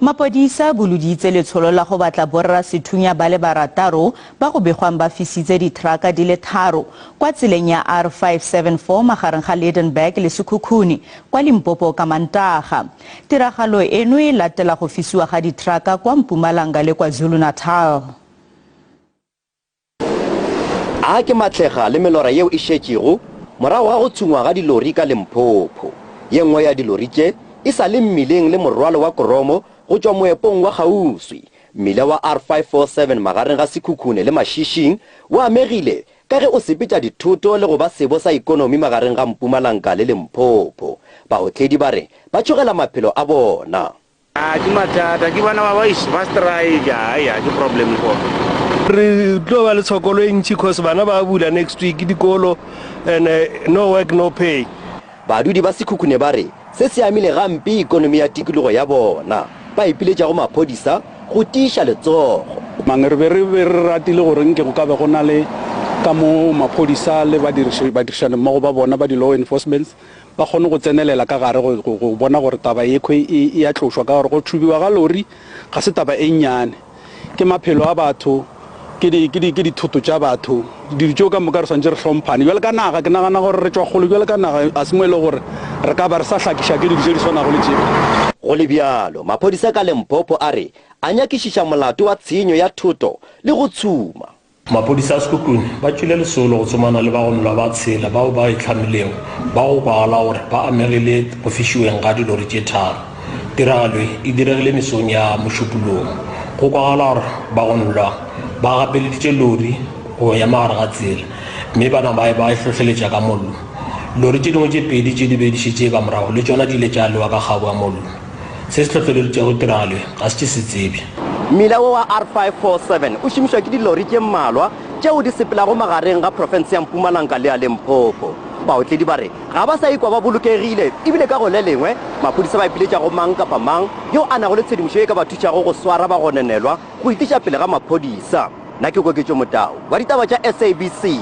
Mapodisa a boloditse letsholo la go batla borra sethunya ba le barataro ba go begwang ba fisitse dithraka di le tharo kwa tseleng ya R574 magareng ga Lydenburg le Sekhukhune kwa Limpopo ka Mantaga. Tiragalo eno e latela go fisiwa ga dithraka kwa Mpumalanga le KwaZulu-Natal. A ke matlhega le melora yeo e šetšego morago ga go tshungwa ga dilori ka Limpopo. Ye nngwe ya dilori tše e sa le mmileng le morwalo wa koromo go tšwa moepong wa kgauswi. Mmila wa R547 magareng ga Sekhukhune le Mashishing o amegile ka ge o sepetša dithoto le go ba sebo sa ikonomi magareng ga Mpumalanga le Limpopo. Baotledi ba re ba tšhogela maphelo a bona. A ke mathata, ke bana ba ba ba strike, ai a ke problem go. Re tlo ba le tshokolo e ntši cause bana ba bula next week dikolo and eh, no work no pay. Badudi ba Sekhukhune ba re se se amile gampe ikonomi ya tikologo ya bona. Ba ipiletša go maphodisa go tiiša letsogo. Mang re be re be re ratile gore nke go ka be go na le ka mo maphodisa le badiriši badirišanimmogo ba bona ba di-law enforcements ba kgone go tsenelela ka gare go, go, go bona gore taba yekhwe e, e a tlošwa, ka gore go tšhubiwa ga lori ga se taba e nnyane. Ke maphelo a batho, ke di, ke di, ke dithoto tša batho. Dilo tšeo ka moka re swanetše re hlomphane. Bjale ka naga, ke nagana gore re tšwa kgole bjale ka naga, ga se mo e le gore re ka ba re sa hlakiša ke dilo tše di swanago le tše. Go le bjalo, maphodisa ka Limpopo a re a nyakišiša molato wa tshenyo ya thoto le go tshuma. Maphodisa a Sekhukhune ba tšwile lesolo go tsomana le bagonolwa ba tshela bao ba itlhamilego ba go kwagala gore ba amegile go fišiweng ga dilori tše tharo. Tiragalo ye e diregile mesong ya Mošupologo. Go kwagala gore bagonolwa ba gapeleditše lori go ema gare ga tsela mme ba napa ba e hlohleletša ka mollo. Lori tše dingwe tše pedi tše di be di šetše ka morago le tšona di ile tša lewa ka kgabo ya mollo. Se se hlohleleditšego tiragalo ye ga se tše se tsebje. Mmila wo wa R547 o šomišwa ke dilori tše mmalwa tšeo di sepelago magareng ga profense ya Mpumalanga le ya Limpopo. Baotledi ba re ga ba sa ikwa ba bolokegile ebile ka go le lengwe maphodisa ba ipiletša go mang kapa mang yo a nago le tshedimošo ye ka ba thušago go swara bagononelwa go itiša pele ga maphodisa. Nna ke Koketšo Motau wa ditaba tša SABC.